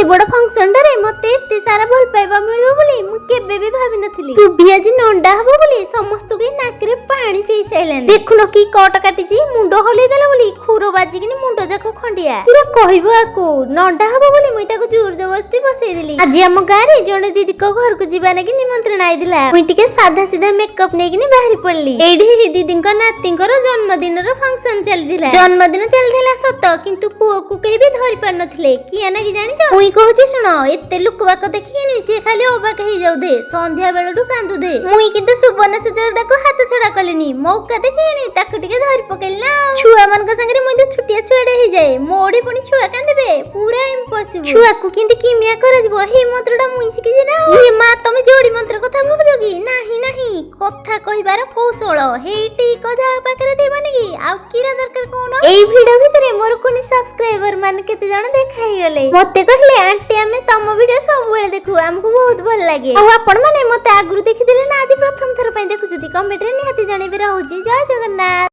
ଏତେ ବଡ ଫଙ୍କସନଟାରେ ମତେ ଏତେ ସାରା ଭଲ ପାଇବା ମିଳିବ ବୋଲି ମୁଁ କେବେ ବି ଭାବିନଥିଲି। ସୁଭି ଆଜି ନଣ୍ଡା ହବ ବୋଲି ସମସ୍ତଙ୍କୁ ଏଇ ନାକରେ ପାଣି ପିଇ ସାରିଲାଣି। ଦେଖୁନ କି କଟ କାଟିଛି, ମୁଣ୍ଡ ହଲେଇ ଦେଲା ବୋଲି ଖୁର ବାଜିକିନି ମୁଣ୍ଡ ଯାକ ଖଣ୍ଡିଆ। ପୁରା କହିବ ଆକୁ ନଣ୍ଡା ହବ ବୋଲି ମୁଇଁ ତାକୁ ଜୋର ଜବରଦସ୍ତି ବସେଇଦେଲି। ଆଜି ଆମ ଗାଁରେ ଜଣେ ଦିଦିଙ୍କ ଘରକୁ ଯିବା ନାଗି ନିମନ୍ତ୍ରଣ ଆଇଥିଲା। ମୁଇଁ ଟିକେ ସାଧା ସିଧା ମେକଅପ୍ ନେଇକିନି ବାହାରି ପଡିଲି। ଏଇଠି ଦିଦିଙ୍କ ନାତିଙ୍କର ଜନ୍ମଦିନର ଫଙ୍କସନ ଚାଲିଥିଲା। ଜନ୍ମଦିନ ଚାଲିଥିଲା ସତ, କିନ୍ତୁ ପୁଅକୁ କେହି ବି ଧରି ପାରୁନଥିଲେ। କିଆ ନାଗି ଜାଣିଛ? ମୁଇଁ କହୁଛି ଶୁଣ। ଏତେ ଲୋକବାକ ଦେଖିକିନି ସିଏ ଖାଲି ଅବାକ ହେଇଯାଉଧେ, ସନ୍ଧ୍ୟା ବେଳଠୁ କାନ୍ଦୁଧେ। ମୁଇଁ କିନ୍ତୁ ସୁବର୍ଣ୍ଣ ସୁଯୋଗଟାକୁ ହାତ ଛଡା କଲିନି। ମୌକା ଦେଖିକିନି ତାକୁ ଟିକେ ଧରି ପକେଇଲି ନା ଆଉ। ଛୁଆ ମାନଙ୍କ ସାଙ୍ଗରେ ମୁଇଁ ତ ଛୋଟିଆ ଛୁଆଟେ ହେଇଯାଏ। ମୋଠି ପୁଣି ଛୁଆ କାନ୍ଦିବେ, ପୁରା ଇମ୍ପସିବଲ। ଛୁଆକୁ କେମିତି କିମିଆ କରାଯିବ, ହେଇ ମନ୍ତ୍ରଟା ମୁଇଁ ଶିଖିଛି ନା ଆଉ। ଇଏ ମା, ତମେ ଯୋଡି ମନ୍ତ୍ର କଥା ଭାବୁଛ କି? ନାହିଁ ନାହିଁ, କଥା କହିବାର କୌଶଳ ହେଇ ଟିକ ଯାହା ପାଖରେ ଥିବନି କି, ଆଉ କିରା ଦରକାର କହୁନ? ଏଇ ଭିଡ ଭିତରେ ମୋର କୁନି ସବସ୍କ୍ରାଇବର ମାନେ କେତେ ଜଣ ଦେଖା ହେଇଗଲେ। ମତେ କହିଲେ, "ଆଣ୍ଟି, ଆମେ ତମ ଭିଡିଓ ସବୁବେଳେ ଦେଖୁ, ଆମକୁ ବହୁତ ଭଲ ଲାଗେ।" ଆଉ ଆପଣ ମାନେ ମତେ ଆଗରୁ ଦେଖିଥିଲେ ନା ଆଜି ପ୍ରଥମ ଥର ପାଇଁ ଦେଖୁଛନ୍ତି, କମେଣ୍ଟରେ ନିହାତି ଜଣେଇବେ। ରହୁଛି, ଜୟ ଜଗନ୍ନାଥ।